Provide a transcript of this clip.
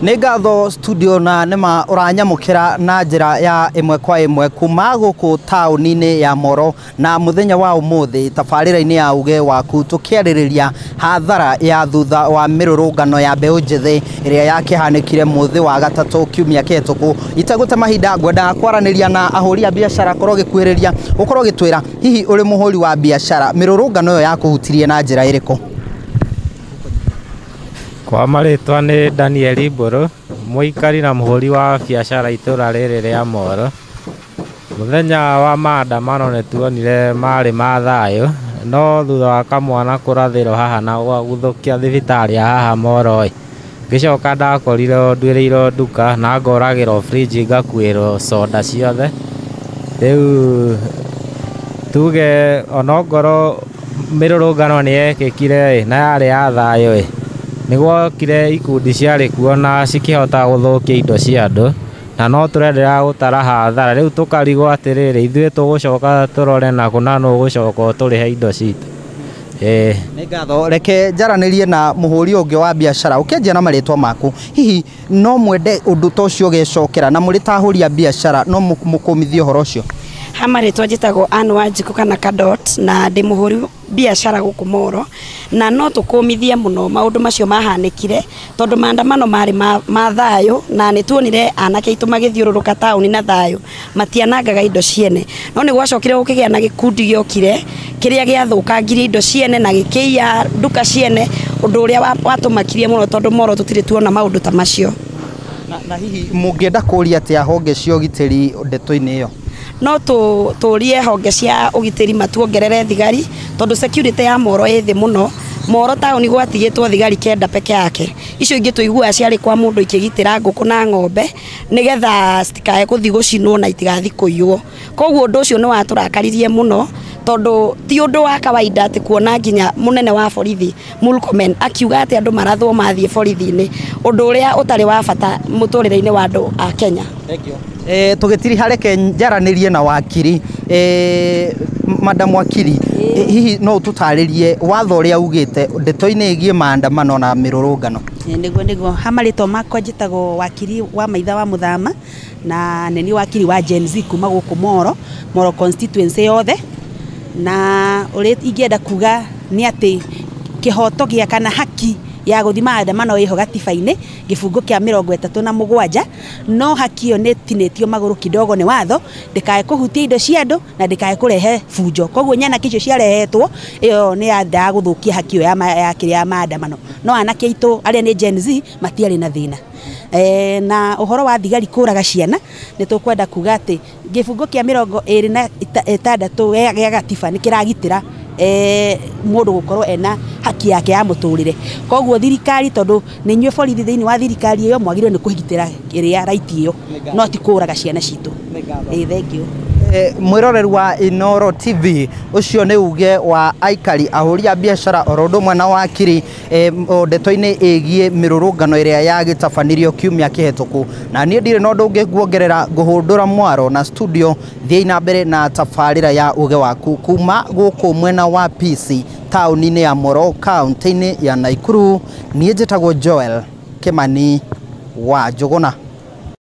Nĩ ngatho studio na nĩma ũranyamũkĩra na njĩra ya ĩmwe kwa ĩmwe kuma gũkũ taũni-inĩ ya Moro na mũthenya wa ũmũthĩ tabarĩra-inĩ ya uge waku tũkĩarĩrĩria hathara ya thutha wa mĩrũrũngano ya mbeũ njĩthĩ ĩrĩa yakĩhanĩkire mũthĩ wa gatatũ kiumia kĩhetũku. Itegũte mahinda ngwendaga kwaranĩria na ahũri a biacara korwo ũgĩkuhĩrĩria ũkorwo ũgĩtwĩra hihi ũrĩ mũhũri wa biacara mĩrũrũngano ĩyo yakũhutirie na njĩra ĩrĩkũ? Kwa marĩtwa nĩ Daniel Mbũrũ, mũikari na mũhũri wa biacara itũra rĩrĩ rĩa Moro. Mũthenya wa maandamano nĩ tuonire marĩ ma thayũ, no thutha wa kamwana kũrathĩrwo haha na gũthũkia thibitarĩ ya haha Moro ĩ, ngĩcoka ndakorire nduĩrĩirwo nduka na ngoragĩrwo fridge ngakuĩrwo soda ciothe. Rĩu tuge onongorwo mĩrũrũngano nĩ yekĩkire ĩ, na yarĩ ya thayũ ĩ, nĩ gwokire ikundi ciarĩ kuo na cikĩhota gũthũkia indo cia andũ na no tũrenderea gũtara hathara. Rĩu tũkarigwo atĩrĩrĩ, ithuĩ tũgũcoka tũrore nakũ na nũ ũgũcoka ũtũrĩhe indo citũ. Ĩĩ. Nĩ ngatho. Reke njaranĩrie na mũhũri ũngĩ wa biacara ũkĩanjia na marĩtwa maku. Hihi no mwende ũndũ ta ũcio ũgecokera na mũrĩ ta ahũri a biacara no mũkũmithie ũhoro ũcio? Ha marĩtwa njĩtagwo Ann Wanjikũ kana Kadot na ndĩ mũhũri biacara gũkũ Moro na no tũkũmithie mũno maũndũ macio mahanĩkire tondũ maandamano marĩ ma thayũ na nĩ tuonire anake aitũ magĩthiũrũrũka taũni na thayũ matianangaga indo ciene, no nĩ gwacokire gũkĩgĩa na gĩkundi gĩokire kĩrĩa gĩathũkangirie indo ciene na gĩkĩiya nduka ciene, ũndũ ũrĩa watũmakirie mũno tondũ Moro tũtirĩ tuona maũndũ ta macio. Na hihi mũngĩenda kũũria atĩa honge cia ũgitĩri ndeto-inĩ ĩyo? No tũrie honge cia ũgitĩri matuongerere thigari tondũ security ya Moro ĩ thĩ mũno. Moro taũni gwatigĩtwo thigari 9 peke yake, icio ingĩ tũiguaga ciarĩ kwa mũndũ ikĩgitĩra ngũkũ na ng'ombe nĩgetha citikae gũthiĩ gũcinwo na itigathiĩ kũiywo. Koguo ũndũ ũcio nĩ watũrakaririe mũno tondũ ti ũndũ wa kawaida atĩ kuona nginya mũnene wa borithi Murkomen akiuga atĩ andũ marathwo mathiĩ borithi-inĩ, ũndũ ũrĩa ũtarĩ wa bata mũtũrĩre-inĩ wa andũ a Kenya. Thank you. Tũgĩtiriha reke njaranĩrie na wakiri. Madam wakiri, hihi no ũtũtarĩrie watho ũrĩa ugĩte ndeto-inĩ ĩgiĩ maandamano na mĩrũrũngano? Nĩguo ha marĩtwa makwa njĩtagwo wakiri wa Maitha wa Mũthama na nĩ niĩ wakiri wa Gen Z kuma gũkũ Moro, Moro constituency yothe, na ũrĩa ingĩenda kuga nĩ atĩ kĩhoto gĩa kana haki ya gũthiĩ maandamano ĩho gatiba-inĩ gĩbungo kĩa 37, no haki ĩyo nĩ ĩtinĩtio magũrũ kidogo nĩ watho ndĩkae kũhutia indo cia andũ na ndĩkae kũrehe bunjo. Koguo nyanake icio ciarehetwo ĩyo nĩ yendaga gũthũkia haki ĩyo ya kĩrĩa ya maandamano, no anake aitũ arĩa nĩ Gen Z matiarĩ na thĩna. Na ũhoro wa thigari kũraga ciana nĩ tũkwenda kuga atĩ gĩbungo kĩa 26 gĩa gatiba nĩ kĩragitĩra mũndũ gũkorwo ena haki yake ya mũtũrĩre. Koguo thirikari tondũ nĩ inyuĩ borithi thĩinĩ wa thirikari ĩyo mwagĩrĩirwo nĩ kũgitĩra ĩrĩa right ĩyo no ti kũraga ciana citũ. Thank you. Mwĩroreri wa Inooro TV, ũcio nĩ uge wa aikari ahũri a biacara oro ũndũ ũmwe na wakiri ndeto-inĩ ĩgiĩ mĩrũrũngano ĩrĩa yagĩtabanirio kiumia kĩhetũku. Na niĩ ndirĩ na ũndũ ũngĩ nguongerera, ngũhũndũra mwaro na studio thiĩ na mbere na tabarĩra ya uge waku kuma gũkũ mwena wa PC taũni-inĩ ya Moro kaũntĩ-inĩ ya Nakuru. Niĩ njĩtagwo Joel Kimani wa Njũgũna.